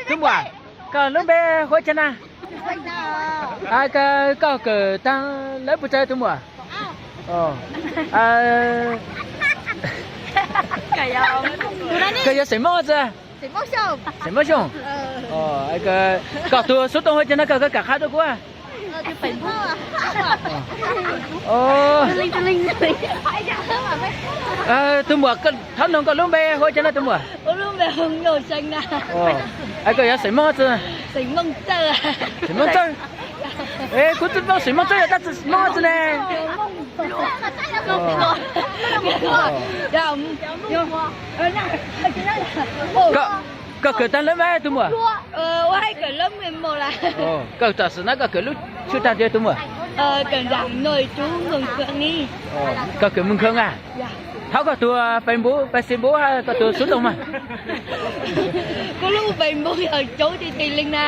Tus muam, koj lub npe hu ua cas na? Koj kawm tag lawv puas tsawg tus muam? Koj yog xeem Hmoob tsi? Xeem Hmoob Xyooj. Koj tus xov tooj hu ua cas no, koj kam qha rau kuv. Tus muam, thov noog koj lub npe hu ua cas no tus muam? Koj yog xeem Hmoob tsi? Xeem Hmoob Txawj. Kuv tsi paub xeem Hmoob Txawj yog dab tsi, Hmoob tsi ne? Koj kawm tag lawv mas tus muam? Koj tam sim no koj kawm lub tshua tag nrho tus muam? Koj kawm Mws Khoo a? Thov koj tus Facebook, Facebook, koj tus xov tooj mas. Kuv lub Facebook yog Cauv Ti Ti Leej na.